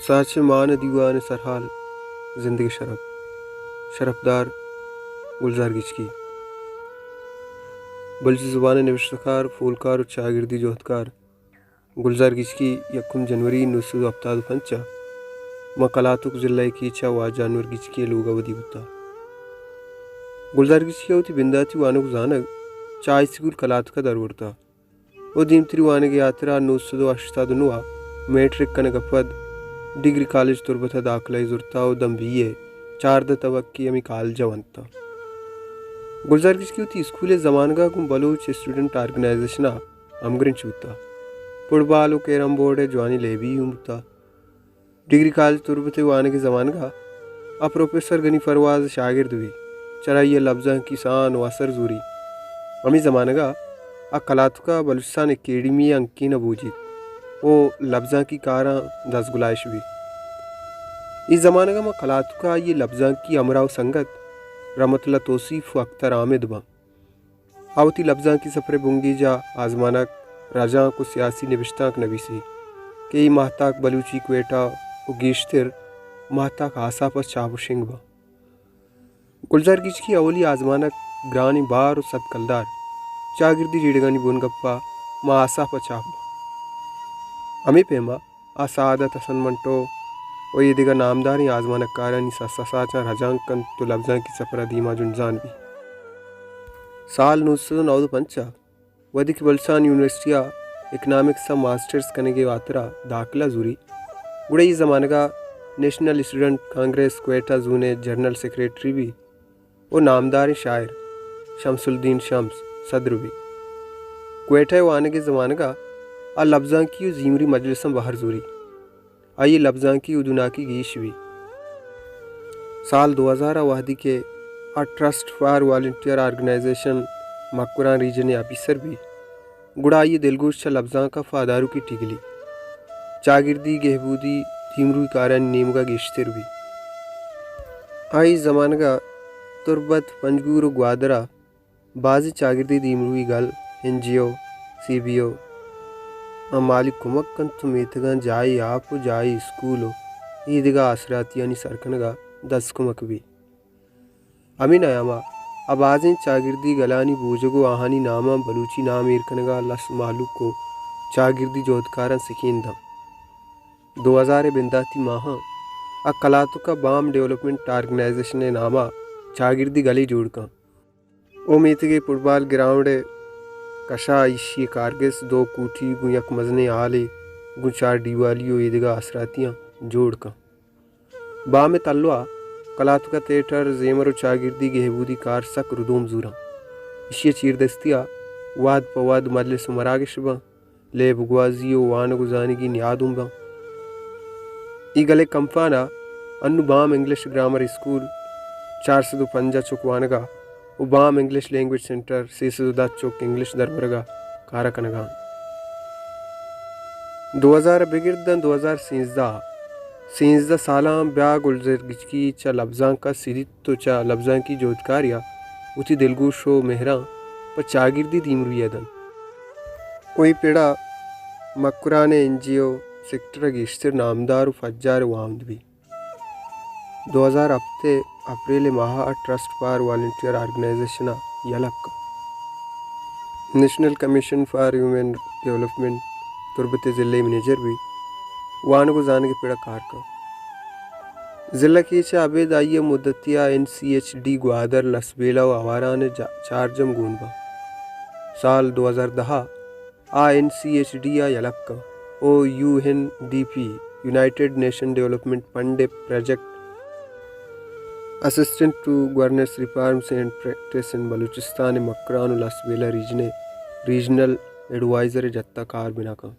تاچ مان دیوان سرحال، زندگ شرپ، شرپدار گلزار گچکی۔ بلوچی زبان نبشتہ کار، فولکار و چاگردی جہدکار گلزار گچکی یکم جنوری نو سد و ہپتاد و پنچ ء ماں کلاتک ضلع کیچ ء واجہ انور گچکی ء لوگ ء ودی بوتا۔ گلزار گچکی ء وتی بنداتی وانگ و زانگ چہ ہائی سکول کلاتک ء درورتا۔ و دیمتری وانگ ء ہاترا نو سد و ہشتاد و نو ء میٹرک کنگ ء پد ڈگری کالج تربت ء داخلہ ء زرتا و داں بی اے چاردہ تبک ء ہمے کالج ء ونتا۔ گلزار گچکی وتی اسکول ء زمانگ ء گوں بلوچ اسٹوڈنٹ آرگنائزیشن ء ہمگرنچ بوتا۔ فٹبال و کیرم بورڈ ء جوانیں لیبی ہم بوتا۔ ڈگری کالج تربت ء وانگ ء زمانگ ء آ پروفیسر غنی پرواز ء شاگرد بی۔ چرائی ء لبزانکی سان و اثر زوری۔ ہمے زمانگ ء آ کلاتک ء بلوچستان اکیڈمی ء ہنکین ء بوجیت و لبزانکی کاراں دزگلائش بی۔ اے زمانگ ء ماں کلاتک ء آئی ء لبزانکی ہمراہ و سنگت رحمت اللہ توصیف و اختر حامد باں۔ آ وتی لبزانکی سفر ء بنگیج ء آزمانک، رجانک و سیاسی نبشتانک نبیسی کہ اے ماہتاک بلوچی کوئٹہ و گیشتر ماہتاک آساپ ء چاپ و شنگ باں۔ گلزار گچکی اولی آزمانک گرانیں بار و سد کلدار چاگردی جیڑگانی بنگپ ء ماں آساپ ء چاپ باں۔ ہمے پیما آ سعادت حسن منٹو و اے دگہ نامداریں آزمانکارانی سسا ساچاں رجانک کنت و لبزانکی سفر ء دیما جنزان بیت۔ سال نو سد و نود و پنچ ء وھدے کہ بلوچستان یونیورسٹی ء اکنامکس ء ماسٹرز کنگ ء ہاترا داخلہ زوری، گڑا اے زمانگ ء نیشنل اسٹوڈنٹ کانگریس کوئٹہ زون ء جنرل سیکریٹری بی۔ و نامداریں شاعر شمس الدین شمس صدر بی۔ کوئٹہ ء وانگ ء زمانگ ء آ لبزانکی و زیمری مجلساں بہر زوری۔ آئی ء لبزانکی و دوناکی گیش بی۔ سال دو ہزار ء وہدی کہ آ trust for volunteer organisation Makran region ء آفیسر بی، گڑا آئی ء دلگوش چہ لبزانک ء پاداروکی ٹگلی، چاگردی، گہبودی، دیمروئی کارانی نیمگ ء گیشتر بیت۔ آئی زمانگ ء تربت، پنجگور و گوادر ء بازیں چاگردی دیمروئی گل، این جی او، سی بی او آں مالی کمک کنت و میتگاں جاہے آپ و جاہے اسکول و اے دگہ آسراتیانی سر کنگ ء دست کمک بیت۔ ہمے نیام ء آ بازیں چاگردی گلانی بوجگ و آہانی ناماں بلوچی نام ایر کنگ ء لس مہلوک و چاگردی جہدکاراں سکین دنت۔ دو ہزار ء بنداتی ماہاں آ کلاتک ء بام ڈیولپمنٹ آرگنائزیشن ء نام ء چاگردی گلے جوڑ کنت و میتگ ء فٹبال گراؤنڈ ء کشا ایشی ء کارگس دو کوٹی گوں یک مزنیں ہالے گوں چار دیوالی و ایدگہ آسراتیاں جوڑ کنت۔ بام ء تلوا کلاتک ء تھیٹر، زیمر و چاگردی گہبودی کار سک ردوم زوراں۔ ایشی ء چیردستی ء وہد پہ وہد مجلس و مراگش باں، لیب گوازی و وانگ و زانگی نیاد اوں باں۔ ای گل ء کمپان ء انو بام انگلش گرامر اسکول چار سد و پنجاہ چک وانگ ء و بام انگلش لینگویج سینٹر سے سد و دہ چک انگلش دربرگ ء کار ء کنگ ء انت۔ دو ہزار ء بگر داں دو ہزار سینزدہ ء، سینزدہ سالاں بیا گلزر گچکی چہ لبزانک ء سدیت و چہ لبزانکی جہدکاری ء وتی دلگوش و مہراں پہ چاگردی دیمروی ء دنت۔ و اے پڑ ء مکران ء این جی او سیکٹر ء گیشتر نامدار و پجار ء واہند بیت۔ دو ہزار ہپت ء اپریل ء ماہ ء ٹرسٹ فار والنٹیئر آرگنائزیشن ء یلہ کن۔ National commission for human development تربت ء ضلعی منیجر بی، وانگ و زانگ ء پڑ ء کار کن۔ ضلع کیچ ء ابید آئی ء مدتی ء N C H D Gwadar, Lasbela و آواران ء جا-، چارجم گون باں۔ سال دو ہزار دہ ء آ این سی ایچ ڈی ء یلہ کن او U N D P, united nation development fund ء project assistant to governance reforms and practice in Balochistan ء مکران و لسبیلہ ریجن ء ریجنل ایڈوائزر ء جتا کار بنا کن۔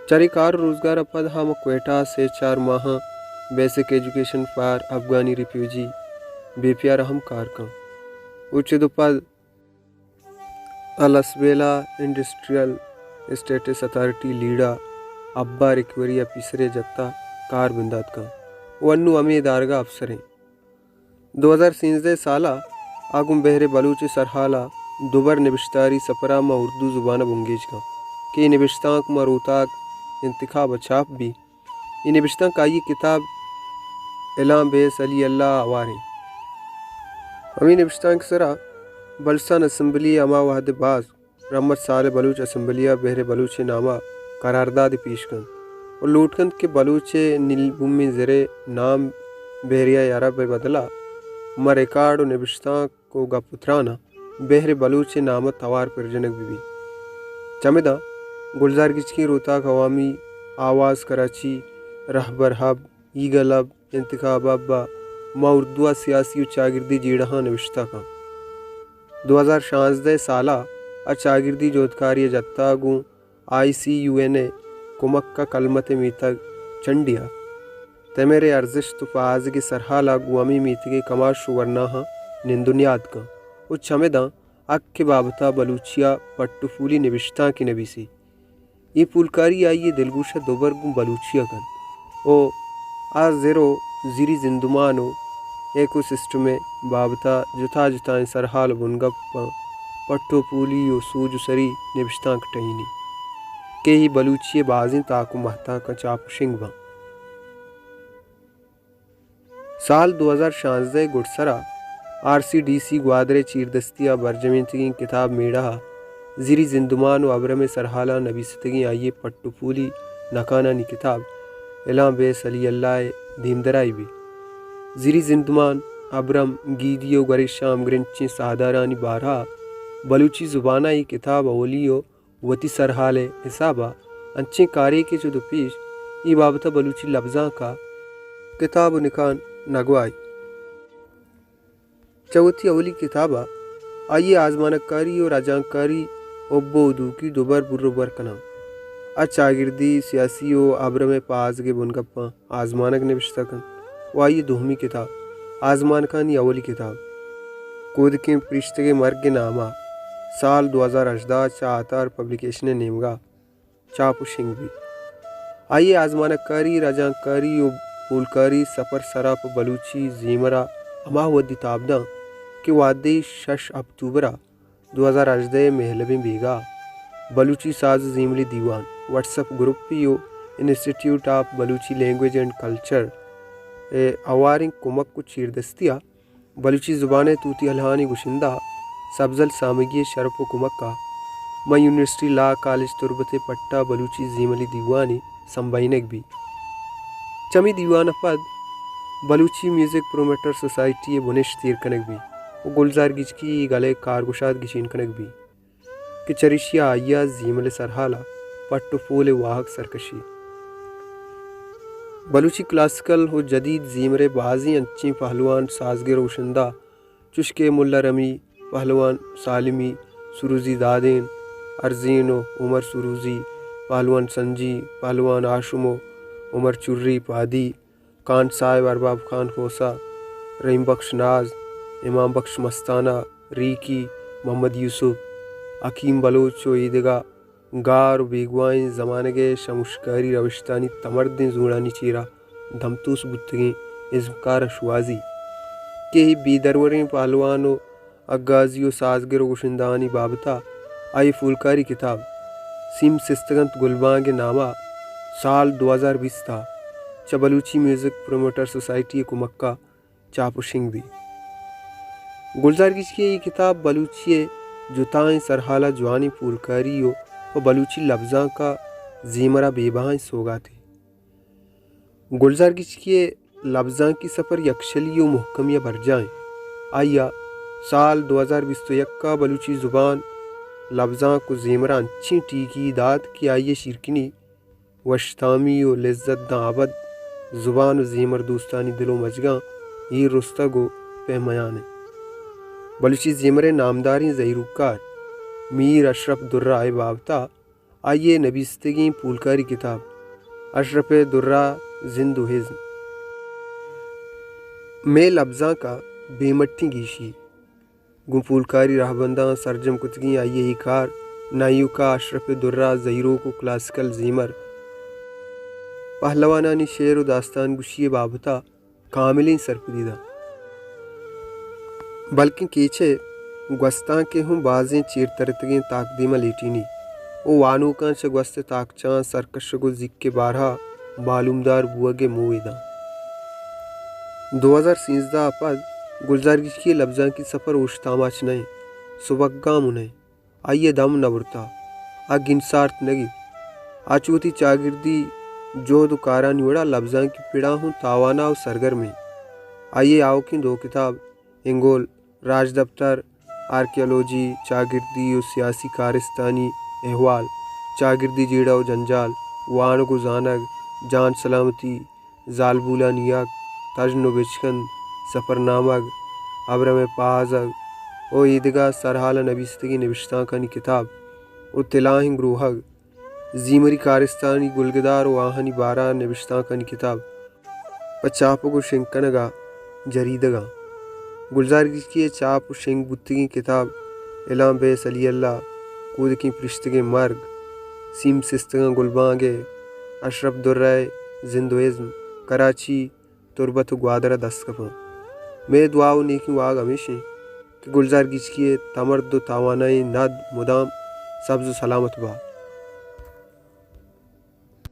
چرے کار و روزگار ء پد ہم کوئٹہ ء سے چار ماہاں basic education for Afghani refugee B P R ء ہم کار کن۔ او چد و پد ء لسبیلہ انڈسٹریل اسٹیٹس اتھارٹی لیڈا ابا ریکوری آفیسرے جتا کار بندات کن و انو ہمے ادارگا افسریں۔ دو ہزار سینزدہ سالا آ گوں بحر بلوچ سرحالا دوبر نبشتاری سفرا ماں اردو زبانا بنگیج کن کہ اے نبشتانک ماں روتاک انتخابا چاپ بی۔ اے نبشتانک آئی ءِ کتاب اعلان بیس علی اللہ ءَ ہوار اِنت۔ ہمے نبشتانک ءِ سرا بلوچستان اسمبلی ءِ ہما وہد ءِ باز رحمت صالح بلوچ اسمبلی ءَ بحر بلوچ ءِ نام ءَ قراردادے پیش کنت ءُ لوٹ کنت کہ بلوچ ءِ نیل بومیں زر ءِ نام بحیرہ عرب ءِ بدل ءَ ماں ریکارڈ ءُ نبشتانک ءُ گپ ءُ تراناں بحر بلوچ ءِ نام ءَ توار پر جنگ بہ بیت۔ چمداں گلزار گچکی ءِ روتاک عوامی آواز کراچی، رہبر ہب، ایگل ہب، انتخاب ہب ءَ ماں اردو ءَ سیاسی ءُ چاگردی جیڑہاں نبشتہ کنت۔ دو ہزار شانزدہ ءِ سال ءَ آ چاگردی جہدکاری ءَ جت ءُ گوں آئی سی یو این ءِ کمک ءَ کلمت ءِ میتگ چنڈی ءَ تمر ءِ ارزشت ءُ پہازگ ءِ سرحال ءَ گوں ہمے میتگ ءِ کماش ءُ ورناہاں نند ءُ نیاد کنت ءُ چمداں حق ءِ بابت ءَ بلوچی ءَ پٹ ءُ پولی نبشتانکے نبیسی۔ اے پولکاری آئی ءِ دلگوش ءَ دوبر گوں بلوچی ءَ کنت ءُ آ زر ءُ زیری زندمان ءُ ایکو سسٹم ءِ بابت ءَ جتا جتائیں سرحال ءُ بنگپاں پٹ ءُ پولی ءُ سوج ءُ سری نبشتانک ٹہینی کہ اے بلوچی ءِ بازیں تاک ءُ مہتاکاں چاپ ءُ شنگ باں۔ سال دو ہزار شانزدہ ءِ گڈسرا R C D C Gwadar ءِ چیردستی ءَ برجمینتگیں کتاب میڑہ ءَ زیری زندمان ءُ ابرم ءِ سرحالاں نبیستگیں آئی ءِ پٹ ءُ پولی نکانانی کتاب اعلان بیس علی اللہ ءِ دیمدرائی بیت۔ زیری زندمان، ابرم، گیدی ءُ گوریشاں ہمگرنچیں ساہدارانی بارہ ءَ بلوچی زبان ءَ اے کتاب اولی ءُ وتی سرحال ءِ حساب ءَ انچیں کارے کہ چد ءُ پیش اے بابت ءَ بلوچی لبزانک ءَ کتاب ءُ نکان نگوائی۔ چہ وتی اولی کتاب ءَ آئی ءِ آزمانکاری ءُ رجانکاری حب ءُ دوکی دوبر بر ءُ بر کناں۔ آ چاگردی، سیاسی ءُ ابرم ءِ پہازگ ءِ بنگپاں آزمانک نبشتہ کنت ءُ آئی ءِ دومی کتاب، آزمانکانی اولی کتاب، کودکیں پریشتگ ءِ مرگ ءِ نام ءَ سال دو ہزار ہژدہ ءَ چہ آتار پبلیکیشن ءِ نیمگ ءَ چاپ ءُ شنگ بیت۔ آئی ءِ آزمانکاری، رجانکاری ءُ پولکاری سپر سرا پہ بلوچی زیمر ءَ ہما وھدی تاب داں کہ وھدے شش اکتوبر ءَ دو ہزار ہژدہ ءِ مہلبیں بیگاہ ءَ بلوچی ساز ءُ زیملی دیوان، واٹس اپ گروپے ءُ institute of Balochi language and culture ءِ ہواریں کمک ءُ چیردستی ءَ بلوچی زبان ءِ توتی الہانی گشندہ سبزل سامگی ءِ شرپ ءُ کمک ءَ ماں یونیورسٹی لا کالج تربت ءِ پٹ ءَ بلوچی زیملی دیوانے سمبہینگ بیت۔ چمی دیوان ءَ پد بلوچی میوزک پروموٹر سوسائٹی ءِ بنشت ایر کنگ بیت ءُ گلزار گچکی ءِ گل ءِ کارگشاد گچین کنگ بیت کہ چریشی ءَ آئی ءَ زیمل ءِ سرحال ءَ پٹ ءُ پول ءِ واہگ سرکشی۔ بلوچی کلاسیکل ءُ جدید زیمر ءِ بازیں انچیں پہلوان، سازگر ءُ گشندہ چوش کہ ملا رمی، پہلوان سالمی، سروزی دادین، ارزین ءُ عمر سروزی، پہلوان سنجی، پہلوان ہاشم ءُ عمر چری پادی، کان صاحب، ارباب خان کھوسہ، رحیم بخش ناز، امام بخش مستانہ، ریکی، محمد یوسف، حکیم بلوچ ءُ ایدگہ گار ءُ بیگواہیں زمانگ ءِ شموشکاری روشتانی تمردیں زوڑانی چیرا دمتوس بوتگیں ازمکار ءَ شوہازی کہ اے بے دروریں پہلوان ءُ اگازی ءُ سازگر ءُ گشندہانی بابت ءَ آئی ءِ پولکاری کتاب سیم سستگ اَنت گلبانگ ءِ نام ءَ سال دو ہزار بیست ءَ چہ بلوچی میوزک پروموٹر سوسائٹی ءِ کمک ءَ چاپ ءُ شنگ بیت۔ گلزار گچکی ءِ اے کتاب بلوچی ءِ جتائیں سرحال ءَ جوانیں پولکاری ءُ پہ بلوچی لبزانک ءَ زیمر ءَ بے بہائیں سوگاتے۔ گلزار گچکی ءِ لبزانکی سفر یکشلی ءُ مھکمی ءَ برجاہ اِنت۔ آئی ءَ سال دو ہزار بیست ءُ یک ءَ بلوچی زبان، لبزانک ءُ زیمر ءَ انچیں ٹیکی دات کہ آئی ءِ شیرکنی وشتامی ءُ لذت داں ابد زبان ءُ زیمر دوستانی دل ءُ مجگاں ایر رستگ ءُ پہ میان اِنت۔ بلوچی زیمر ءِ نامداریں زہیروکار میر اشرف درہ ءِ بابت ءَ آئی ءِ نبیستگیں پولکاری کتاب اشرف درہ زند ءُ ہزم، مئے لبزانک ءَ بے مٹیں گیشی گوں پولکاری رہبنداں سرجم کتگیں۔ آئی ءِ اے کار نہ ایوک ءَ اشرف درہ ءَ زہیروک ءُ کلاسیکل زیمر، پہلوانانی شعر ءُ داستان گوشی ءِ بابت ءَ کاملیں سرپدی دنت، بلکیں کیچ ءِ گوستانک ءِ ہم بازیں چیر ترتگیں تاکدیماں لیٹینی ءُ وانوکاں چہ گوست ءِ تاکچہاں سرکشگ ءُ زیک ءِ بارہ ءَ معلومدار بوگ ءِ موہ ءَ داں۔ دو ہزار سیزدہ ءَ پد گلزار گچکی ءِ لبزانکی سفر اوشت آماچ نہ اِنت، سبک گام نہ اِنت۔ آئی ءَ دم نہ برتہ، آ گنسارت نہ گیت۔ آ چو وتی چاگردی جہد ءُ کارانی وڑا لبزانکی پڑا ہوں تاوانا ءُ سرگرم اِنت۔ آئی ءِ آؤکیں دو کتاب، ہنگول راجدپتر، آرکیالوجی، چاگردی ءُ سیاسی کارستانی احوال، چاگردی جیڑہ ءُ جنجال، وانگ ءُ زانگ، جان سلامتی، زالبولانی حق، تژن ءُ بچکند، سپرنامگ، ابرم ءِ پہازگ ءُ ایدگہ سرحال ءَ نبیستگیں نبشتانکانی کتاب ءُ تلاہیں گروہگ، زیمری کارستانی گلگدار ءُ آہانی بارہ ءَ نبشتانکانی کتاب پہ چاپگ ءُ شنگ کنگ ءَ جریدگ اَنت۔ گلزار گچکی ءِ چاپ ءُ شنگ بوتگیں کتاب الہام بیس علی اللہ، کودکیں پرشتگیں مرگ، سیم سستگاں گلبانگ ءِ، اشرف درہ ءِ زند ءُ ازم، کراچی، تربت ءُ گوادر ءَ دست کپاں۔ مئے دعا ءُ نیکیں واہگ ہمیش اِنت کہ گلزار گچکی ءِ تمرد ءُ توانائیں ند مدام سبز ءُ سلامت بات۔